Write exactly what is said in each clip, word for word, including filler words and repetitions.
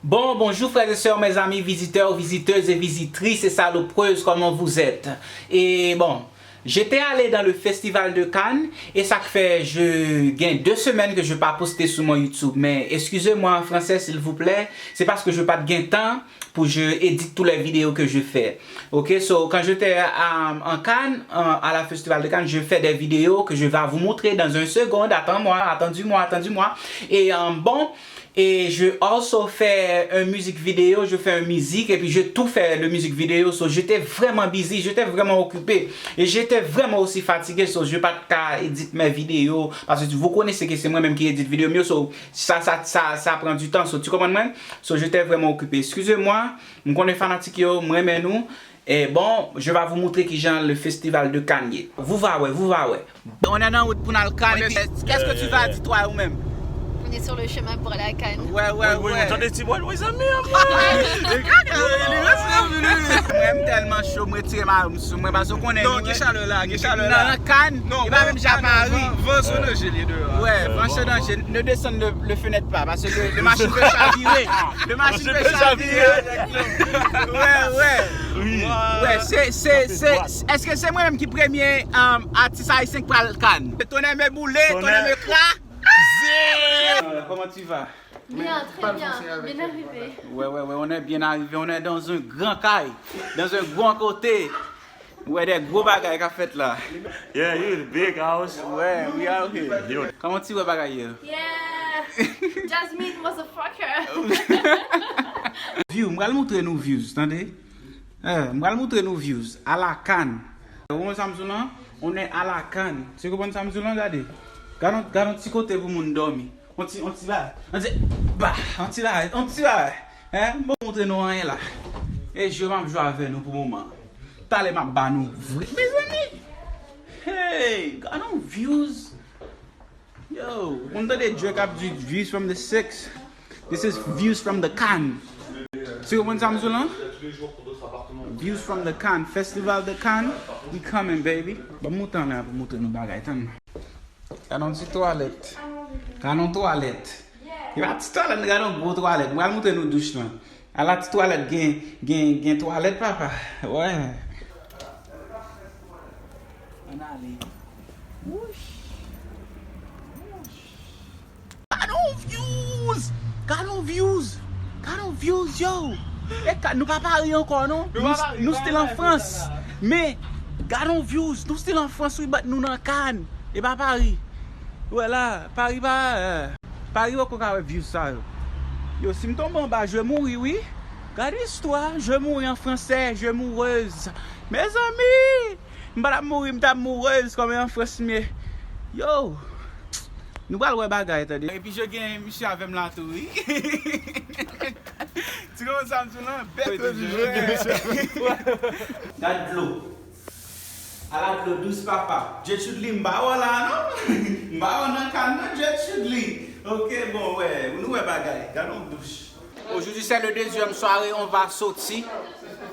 Bon, bonjour frères et sœurs, mes amis visiteurs, visiteuses et visitrices et salopreuses, comment vous êtes? Et bon, j'étais allé dans le festival de Cannes et ça fait je gain deux semaines que je pas posté sur mon YouTube. Mais excusez-moi en français s'il vous plaît, c'est parce que je pas gain temps pour je édite tous les vidéos que je fais. Ok, so quand j'étais à, en Cannes, euh, à la festival de Cannes, je fais des vidéos que je vais vous montrer dans une seconde. Attends-moi, attendez-moi, attendez-moi. Et euh, bon, et je also fais un music video, je fais un musique et puis je tout fais le music video. So j'étais vraiment busy, j'étais vraiment occupé et j'étais vraiment aussi fatigué. So je pas qu'à éditer mes vidéos parce que vous connaissez que c'est moi-même qui édite vidéo mieux. So sa, sa, sa, sa pran du temps. So tu comprends moi? So j'étais vraiment occupé. Excusez-moi, m konnen fanatik yo, m renmen nou. Et bon, je vais vous montrer kijan le festival de Cannes ye. Vous va wè, vous va wè. On est en route pour aller Cannes. Qu'est-ce que tu vas dire toi ou même? On est sur le chemin pour aller à Cannes. Ouais, ouais, ouais. Tande ti bwèl, mezanmi. Mwen m tèlman cho, mwen tire mayo m sou mwen, paske ou konnen. Non, gen chalè la, gen chalè la. Nan Cannes, e pa menm jan Paris. Van sou danje li deyò. Ouais, van sou danje. Ne descends le, le fenêtre pas, parce que le, le machine peut chavirer. Le machine peut chavirer. Ouais, ouais. Ouais, c'est, c'est, c'est, est-ce que c'est moi-même qui premier euh, artiste haïtien qui parle Cannes? Tonnerre me boule, tonnerre me cra. Comment tu vas? Bien, très bien. Bien arrivé. Ouais, ouais, ouais, on est bien arrivé. On est dans un grand kay, dans un grand côté. Ouais, des gros bagay ka fèt la. Yeah, you in the big house. Ouais, we out here. Yo. Kòman ti wè bagay yo? Yeah. Jasmine, motherfucker. View, m pral montre nou views, tande. Eh, m pral montre nou views. A la Cannes. Ou konn sa m di w lan? On est à la Cannes. Se konprann sa m di w lan, gade. Gade yon, gade yon ti kote pou moun dòmi. On ti, on ti bagay. On ti, ba, on ti bagay, on ti bagay. Hein? M poko montre nou anyen la. E jwe m ap jwe avè nou pou moman. Talè m ap ba nou vre. Mezanmi! Hey, gade yon views. Yo, ou konn tande Drake ap di views from the six. This is views from the Cannes. Si ou konn sa m di w lan? Views from the Cannes, Festival de Cannes, we coming, baby. Ban m monte anlè pou montre nou bagay, tann. Gade yon ti twalèt. Gade yon twalèt. E pa ti twalèt, gade yon gwo twalèt. Mwen al montre nou douch lan. Ala ti twalèt gen, gen, gen twalèt, papa. Wè. Ann ale. Wouch. Wouch. Gade yon views! Gade yon views! Gade yon views, yo! E ka, nou pa Paris ankò, non? Nou, nou still an Frans. Men, gade yon views! Nou still an Frans, wi, but nou nan Cannes. E pa Paris. Wè la, Paris pa, eh, Paris poko ka wè views sa yo. Yo, si m tonbe anba, je mouri, wi. Gade istwa, je mouri an fransè, je moureuse. Mezanmi! M pa t ap mouri, m t ap moureuse, kòman an Frans m ye. Yo! Nou pral wè bagay, tande. Epi je gen misye avè m la tou, wi. Ti konprann sa m di w lan? Bèl. Gad dlo. Ala dlo dous, papa. Jet Chudley, m pa wè w la, non? M pa wè w nan Cannes, non, Jet Chudley. Ok, bon, wè. Nou wè bagay. Gad yon douch. Aujourd'hui, c'est le deuxième soirée, on va sortir.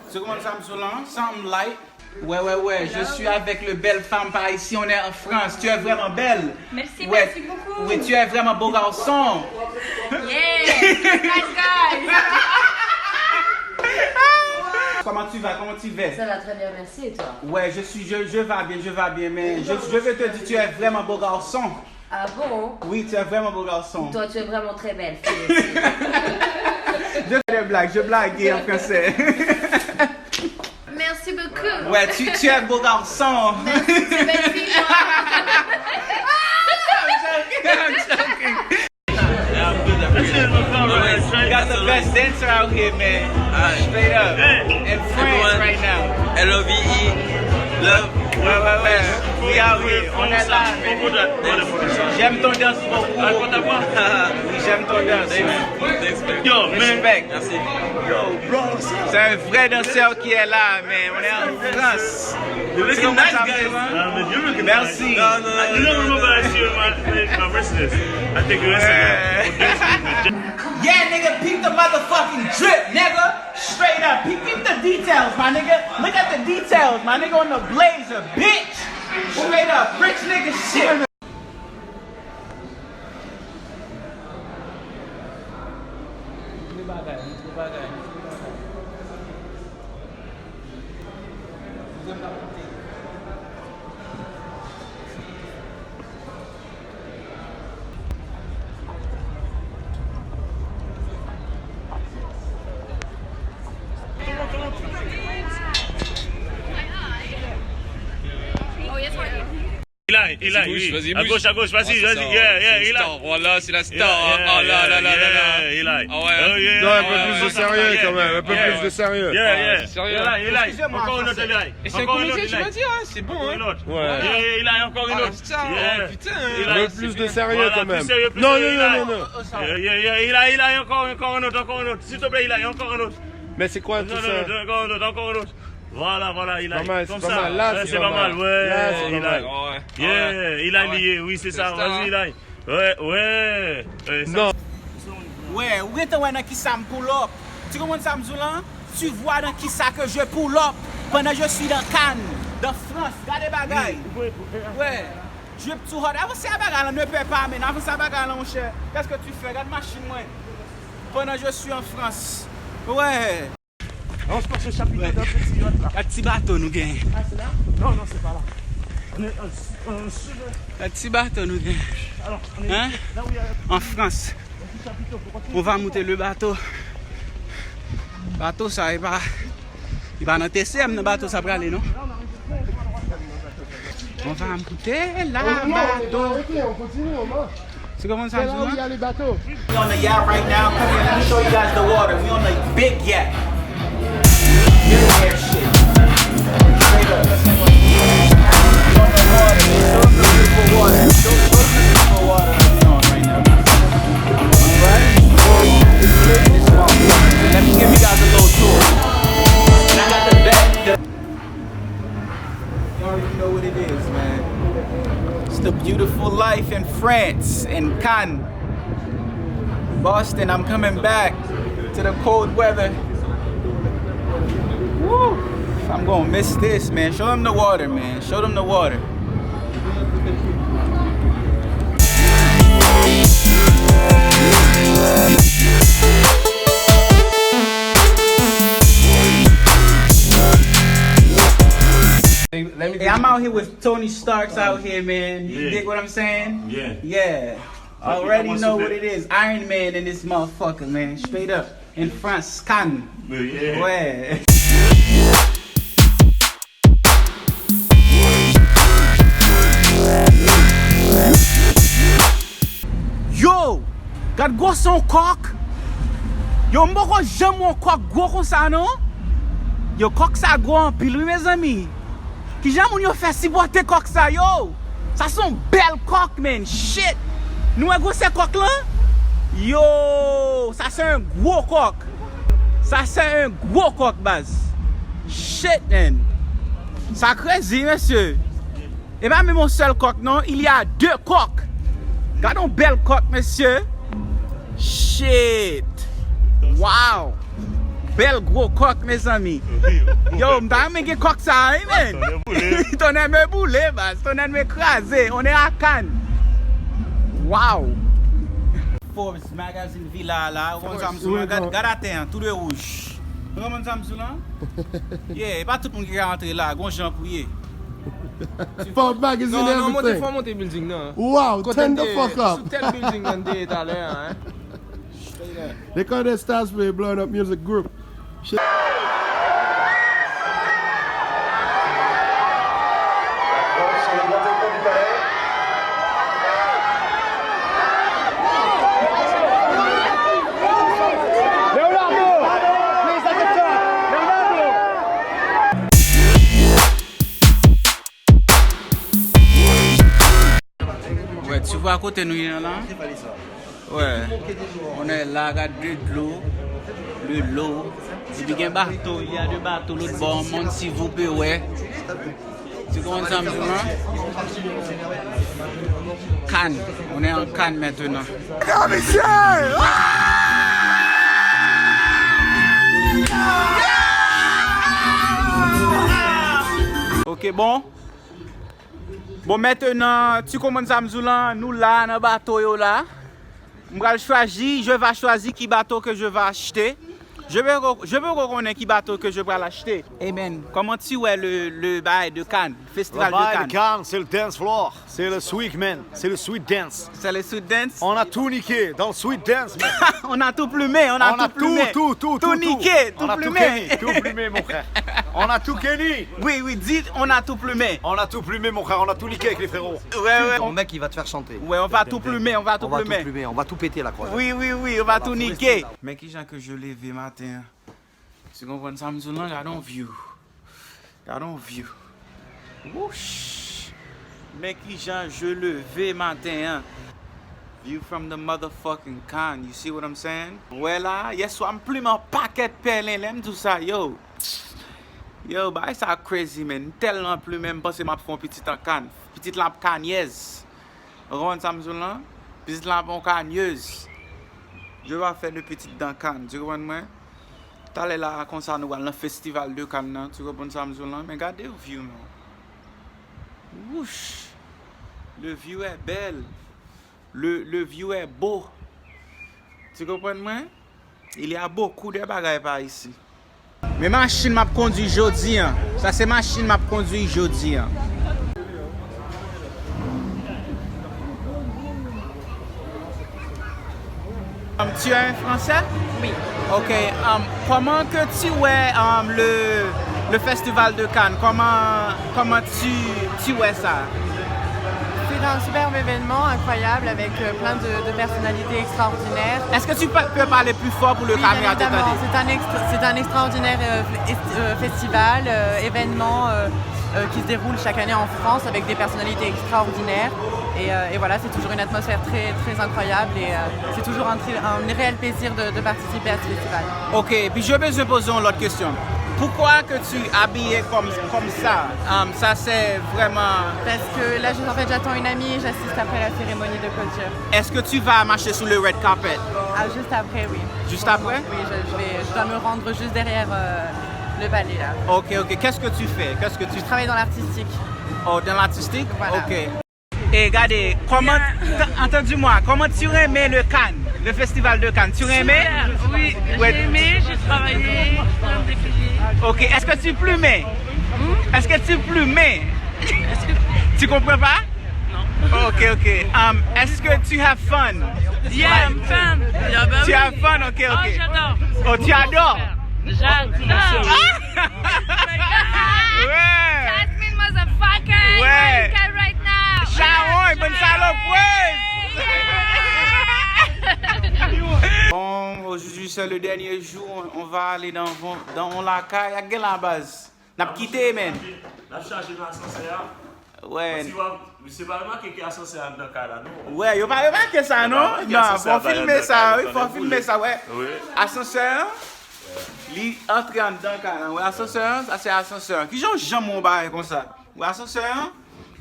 Ti konprann sa m di w lan? Something light. Ouais, ouais, ouais, je suis avec le belle femme par ici, on est en France. Tu es vraiment belle. Merci, ouais, merci beaucoup. Oui, tu es vraiment beau garçon. Yeah, nice guy. Comment tu vas? Comment tu vas? Ça va très bien, merci, et toi? Ouais, je suis, je, je vais bien, je vais bien, mais je, je veux te dire, tu es vraiment beau garçon. Ah bon? Oui, tu es vraiment beau garçon. Toi, tu es vraiment très belle fille aussi. Je fais des blagues, je blague en français. Merci beaucoup. Ouais, tu, tu es beau garçon. Merci, tu es belle fille, moi. I'm joking, I'm joking. You got the best dancer out here, man. Straight up. In France right now. L O V E, love. Ouais, ouais, ouais. We out here. On est là, man. J'aime ton danse beaucoup. Oui, j'aime ton danse. Yo, man. Respect. Merci. Yo, bro. C'est un vrai danseur qui est là, man. On est en France. You looking nice, guys. Merci. No, no, no, you don't remember I see you in my, in my Mercedes. I think you Instagram. Yeah, nigga, peep the motherfucking drip, nigga. Straight up, peep, peep the details, my nigga. Look at the details, my nigga, on the blazer, bitch. Straight up, rich nigga shit. Eli, Eli, oui. Vas-y, bouge. À gauche, à gauche, vas-y, vas-y. Yeah, yeah, Eli. Voilà, c'est la star. Oh là là là là là. Eli. Ah ouais. Oh, yeah. Non, un peu plus de sérieux quand même, un peu plus de sérieux. Yeah, yeah. Sérieux. Eli, Eli. Encore une autre, Eli. Et c'est un comédien, tu m'as dit, hein, c'est bon, hein. Encore une autre. Ouais. Yeah, yeah, Eli, encore une autre. Ah, putain, un peu plus de sérieux quand même. Non, non, non, non, non. Yeah, yeah, yeah, Eli, Eli, encore, encore une autre, encore une autre. S'il te plaît, Eli, encore une autre. Mais c'est quoi tout ça? Non, non, non, encore une autre, encore une autre. Voilà, voilà, Eli. Pas mal, c'est pas mal. Là, c'est pas mal. Ouais, Eli. Yeah, Eli, oui, c'est ça. Vas-y, Eli. Ouais, ouais. Non. Wè, ou gentan wè nan kisa m pull up. Tu comprends sa m di w lan? Tu vois dans qui ça que je pull up pendant je suis dans Cannes, dans France. Gade bagay. Wè. Drip too hard. Avanse a bagay lan, ne pè pa, men. Avanse a bagay lan, monchè. Qu'est-ce que tu fais? Gad machin mwen. Pendant je suis en France. Wè. An se pase chapito dan peti yòt la. Gad ti bato nou genyen. Ah, c'est là? Non, non, c'est pas là. On est, euh, euh, sur le... Gad ti bato nou genyen. Alors, on est là où il y a... En France. On va monter le bateau. Bato sa, e pa, e pa nan T C M nan bato sa prale, non? On va monter la bato. Se kòman sa, Zuma? We on the yacht right now. Come here, let me show you guys the water. We on the big yacht. Millionaire shit. Straight up. We on the water, man. Show them the beautiful water. Show, show them the beautiful water that we on right now. Alright? Let me give you guys a little tour. And I got the best. You already know what it is, man. It's the beautiful life in France, in Cannes. Boston, I'm coming back to the cold weather. Woo! I'm gonna miss this, man. Show them the water, man. Show them the water. Hey, I'm out here with Tony Starks out here, man. You dig what I'm saying? Yeah. Yeah. Already know what it is. Iron Man in this motherfucker, man. Straight up. In France, Cannes. Yeah. Ouais. Yo! Gad gwosè yon kòk! Yo, m poko janm wè yon kòk gwo konsa, non! Yo, kòk sa gwo anpil, wi, mezanmi! Kijan moun yo fè sipòte kòk sa, yo? Sa se yon bèl kòk, man! Shit! Nou wè gwosè kòk lan? Yo! Sa se yon gwo kòk! Sa se yon gwo kòk, baz! Shit, man! Sa crazy, mesye! E pa menm yon sèl kòk, non, il y a deux coqs. Gad yon bèl kòk, mesye. Shit. Wow. Bèl gwo kòk, mezanmi. Yo, m ta renmen gen kòk sa a, wi, man. Tonnè me boule, baz. Tonnè me kraze. On est à Cannes. Wow. Forbes Magazine Villa la, ou konn sa m sou lan, gad, gad atè an, tou de wouj. Ou konprann sa m sou lan? Yeah, e pa tout moun ki ka antre la, gon jan pou ye. Forbes Magazine, everything. Non, non, monte, fò monte building nan. Wow, turn the fuck up. Sou tèt building nan te ye talè a, hein. They call the Stars Play blowing up music group. Wè, ti vwa kote nou ye la. Ouais. On est là, gade de dlo, de l'eau. Epi gen bato, il y a de bato lòt bò an mòn, si vous pouvez, ouais. Se konn sa m di w, hein? Cannes. On est en Cannes maintenant. Ok, bon. Bon, maintenant, ti konprann sa m di w lan, nou la nan bato yo la. M pral chwazi, je vais choisir ki bato ke je vais achte. Je peux, je peux konnen ki bato ke je pral achte. Amen. Comment tu vois le, le bail de Cannes, festival de Cannes? Cannes, c'est le dance floor. C'est le sweet, man. C'est le sweet dance. C'est le sweet dance? On a tout niqué dans le sweet dance, man. On a tout plumé, on a On a tout plumé. Tout, tout, tout, Tout tout. niqué, tout On a tout plumé. Kenny, tout plumé, mon frère. On a tout Kenny. Oui, oui, dites, on a tout plumé. On a tout plumé, mon frère. On a tout niqué avec les frérots. Ouais, ouais. Ton mec, il va te faire chanter. Ouais, on va tout plumer, on va tout On va tout plumer. Plumer, on va tout péter la croisette. Oui, oui, oui, on va tout niquer. Men kijan ke je leve maten an. Ti konprann sa m di w lan, gade yon view. Gade yon view. Wouch. Men kijan je leve maten an. View from the motherfucking Cannes, you see what I'm saying? Wè la, yèswa m plimen yon pakèt pèlen, lè m di w sa, yo. Yo, bagay sa crazy, man. M tèlman plimen, m panse m ap fè yon pitit an Cannes. Pitit lan ap kanyèz. Ou konprann sa m di w lan? Pitit lan ap yon kanyèz. Je vais faire de petite dans Cannes, tu comprends mwen? Talè la konsa nou pral nan festival de Cannes nan, tu comprends sa m di w lan? Men gade view non. Wouch. Le view est belle. Le, le view est beau. Tu comprends mwen? Il y a beaucoup de bagay par ici. Men machin m ap kondwi jodi an. Sa se machin m ap kondwi jodi an. Um, tu es un Français? Oui. Ok. Um, comment que tu vois um, le, le festival de Cannes? Comment, comment tu, tu vois ça? C'est un superbe événement, incroyable, avec euh, plein de, de personnalités extraordinaires. Est-ce que tu peux peux parler plus fort pour le Oui, caméra bien évidemment, t'entendre? c'est un, extra- c'est un extraordinaire euh, fes- euh, festival, euh, événement euh, euh, qui se déroule chaque année en France avec des personnalités extraordinaires. Et, euh, et voilà, c'est toujours une atmosphère très, très incroyable et euh, c'est toujours un, très- un réel plaisir de, de participer à ce festival. Ok, epi je bezwen poze yon lòt kesyon. Pourquoi que tu habillé comme, comme ça? Um, ça c'est vraiment... Parce que là, je- en fait, j'attends une amie et j'assiste après la cérémonie de clôture. Est-ce que tu vas marcher sur le red carpet? Ah, juste après, oui. Juste après? Oui, je, je vais, je dois me rendre juste derrière euh, le balai là. Ok, ok. Qu'est-ce que tu fais? Qu'est-ce que tu... Je travaille dans l'artistique. Oh, dans l'artistique? Voilà. Ok. E gade, comment, entends-moi, comment tu aimais le Cannes, le festival de Cannes? Tu aimais? Super, oui, Ouais. J'ai aimé, j'ai travaillé, plein de défilés. Ok, est-ce que tu plumais? Est-ce que tu plumais? Tu comprends pas? Non. Ok, ok. Um, est-ce que tu have fun? Yeah, I'm fan. Yeah, bah Tu oui. have fun, ok, Oh, ok. J'adore. Oh, tu adores? J'adore. Ouais. Jasmine motherfucker, Ouais. Erika right now. Charonne, bonne saloperie. Bon, aujourd'hui c'est le dernier jour, on, on va aller dans, dans on lakay. Ak gen la baz. N ap kite, men. N ap chaje nan asansè a. Wè. Ti wè, misye pa remake ke asansè a anndan kay la, non. Wè, yo pa remake sa, non? Remake Non, asansè fò a bay filme anndan sa, kay la, wi, fò tande filme boule. Sa, wè. Wi. Asansè an, li antre anndan kay lan. Wè, asansè an, sa se asansè an. Kijan w janm wè yon bagay konsa? Wè, asansè an,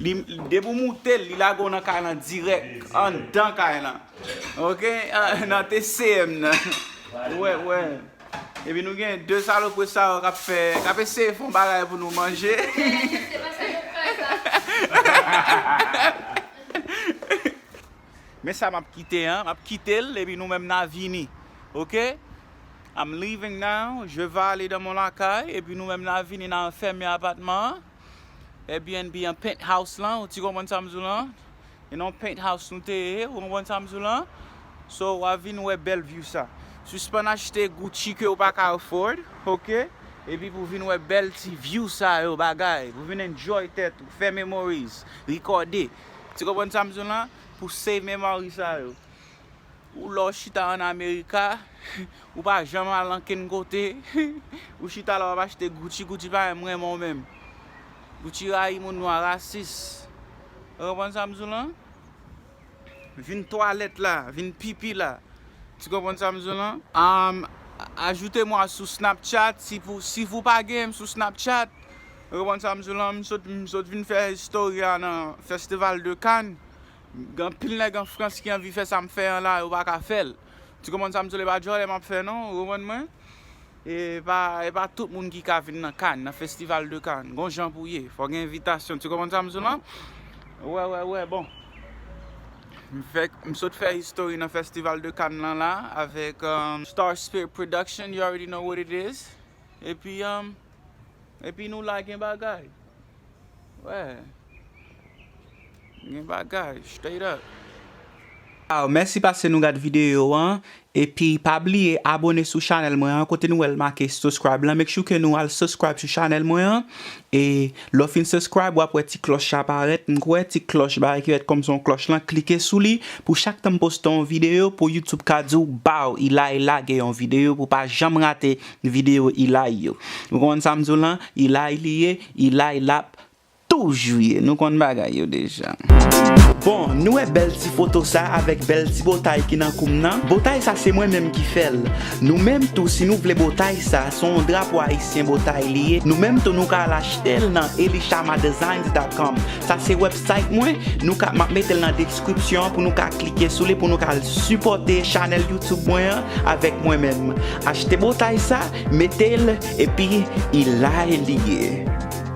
li, depi w moute l, li lage w nan kay lan dirèk, anndan kay lan. Ok? Ah, nan T C M nan. Wè, wè. Epi nou gen de salopri sa yo k ap fè, k ap eseye fè yon bagay pou nou manje. Men sa m ap kite an, m ap kite l, epi nou menm n a vini. Ok? I'm leaving now, je vais aller dans mon lakay, epi nou menm n a vini, n a fèmen apatman an. Airbnb an penthouse lan, ou ti konprann sa m di w lan? E nan penthouse nou te ye, ou konprann sa m di w lan? So, w a vin wè bèl view sa. Sispann achte Gucci ke w pa ka afford, ok? Epi pou vin wè bèl ti view sa yo, bagay. Pou vin enjoy tèt ou, fè memories, rekòde. Ti konprann sa m di w lan? Pou save memory sa yo. Ou lè w chita ann Amerika, ou pa janm al ankenn kote, ou chita la w ap achte Gucci, Gucci pa menm renmen w menm. Gucci rayi moun nwa, rasis. Ou konprann sa m di w lan? Vin twalèt la, vin pipi la. Ti konprann sa m di w lan? Um, ajoute mwa sou Snapchat, si pou, si pou pa gen m sou Snapchat. Ou konprann sa m di w lan? M sot, m sot vin fè history a nan Festival de Cannes. Gen anpil nèg an Frans ki anvi fè sa m fè an la, yo pa ka fè l. Ti konprann sa m di w, e pa djòlè m ap fè non, ou konprann mwen? E pa, e pa tout moun ki ka vin nan Cannes, nan Festival de Cannes. Gon jan pou ye, fò gen envitasyon. Ti konprann sa m di w lan? Wè, wè, wè, bon. M fèk, m sot fè history nan Festival de Cannes lan la avèk um, Star Spirit Production, you already know what it is. Epi, um, epi nou la gen bagay. Wè. Gen bagay, straight up. Aw, mèsi paske nou gad videyo an. Epi pa bliye abone sou chanèl mwen an, kote nou wè l make subscribe lan. Make sure ke nou al subscribe sou chanèl mwen an. E lè w fin subscribe, w ap wè ti klòch la parèt. M kwè ti klòch bagay ki rèt kòm se yon klòch lan, klike sou li. Pou chak tan m poste yon videyo, pou YouTube ka di w, baw, Eli lage yon videyo, pou w pa janm rate videyo Eli yo. Ou konprann sa m di w lan? Eli li ye, Eli l ap toujou ye. Nou konn bagay yo deja. Bon, nou wè bèl ti foto sa avèk bèl ti botay ki nan kou m nan. Botay sa se mwen menm ki fè l. Nou menm tou, si nou vle botay sa, se yon drapo ayisyen botay li ye. Nou menm tou, nou ka al achte l nan elishamaddesigns dot com. Sa se website mwen, nou ka, m ap mete l nan description an pou nou ka klike sou li, pou nou ka al sipòte chanèl YouTube mwen an avèk mwen menm. Achte botay sa, mete l, epi Eli li ye.